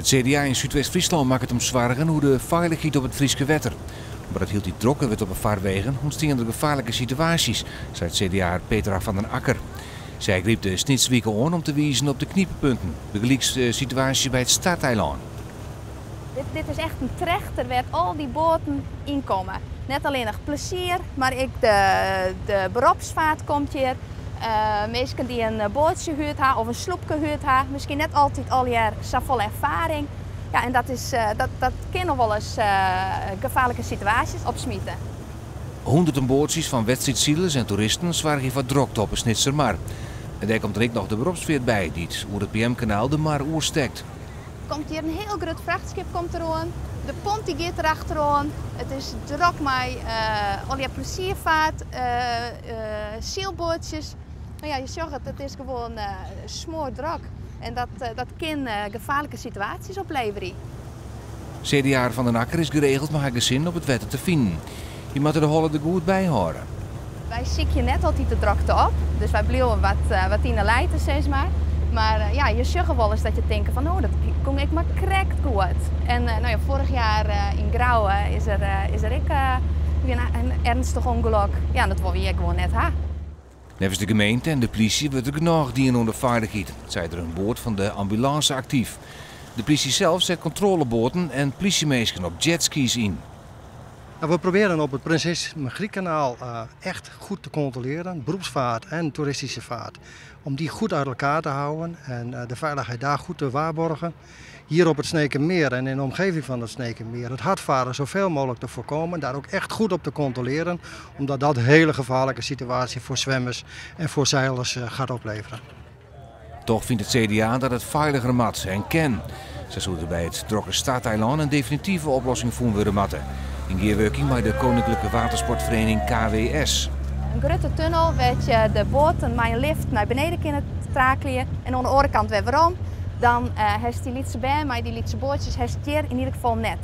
It CDA yn Súdwest-Fryslân makket him soargen oer de feilichheid op it Fryske wetter. Omdat it hieltyd drokker wurdt op 'e farwegen, ûntstean der gefaarlike situaasjes, seit CDA'er Petra van den Akker. Sy grypt de Snitswike oan om te wizen op de knipepunten, bygelyks de situaasje by it Starteilân. Dit is echt in trechter wêr't al dy boaten yn komme. Net allinnich plezier, mar ek de beropsfeart komt hjir. Minsken dy't in boatsje huurd ha of in sloepke huurd ha, miskien net altyd allegear safolle erfaring. Ja, en dat, is, dat kin noch wolris gefaarlike situaasjes opsmite. Hûnderten boatsjes fan wedstriidsilers en toeristen soargje foar drokte op 'e Snitsermar. En dêr komt der ek noch de beropsfeart by, dy't oer it PM-kanaal de mar oerstekt. Komt hjir in hiel grut frachtskip komt deroan. De pont dy giet der achteroan. It is drok mei allegear plezierfeart, sylboatsjes. No ja, je sjogge it, it is gewoan smoardrok. En dat, dat kin gefaarlike situaasjes opleverje. CDA Van den Akker is geregeld mei har gesin op it wetter te finen. Je moatte de holle der goed by hâlde. Wy sykje net altyd de drokte op, dus wy bliuwe wat yn 'e lijte, sis mar. Mar ja, je sjogge wolris dat je tinke fan, oh, dat gong ek mar krekt goed. En no ja, foarich jaar yn Grou is der ek in earnstich ûngelok. Ja, dat wolle wy ek gewoan net ha. Neffens de gemeente en de plysje wurdt der genôch dien oan de feilichheid, sei der in boat fan de ambulânse aktyf. De plysje sels set kontrôleboaten en plysjeminsken op jetskis yn. Nou, we proberen op het Prinses Margrietkanaal echt goed te controleren, beroepsvaart en toeristische vaart, om die goed uit elkaar te houden en de veiligheid daar goed te waarborgen. Hier op het Snekermeer en in de omgeving van het Snekermeer het hardvaren zoveel mogelijk te voorkomen, daar ook echt goed op te controleren, omdat dat hele gevaarlijke situatie voor zwemmers en voor zeilers gaat opleveren. Dochs fynt it CDA dat it feiliger moat en kin. Sa soe der by it drokke Starteilân in definitive oplossing fûn wurde moatte. Yn gearwurking mei de Koninklijke Watersportvereniging KWS. In grutte tunnel wêr't je de boaten mei in lift nei beneden kinne trakelje en oan de oare kant wer werom. Dan hast dy lytse bern mei dy lytse boatsjes hast hjir yn ieder gefal net.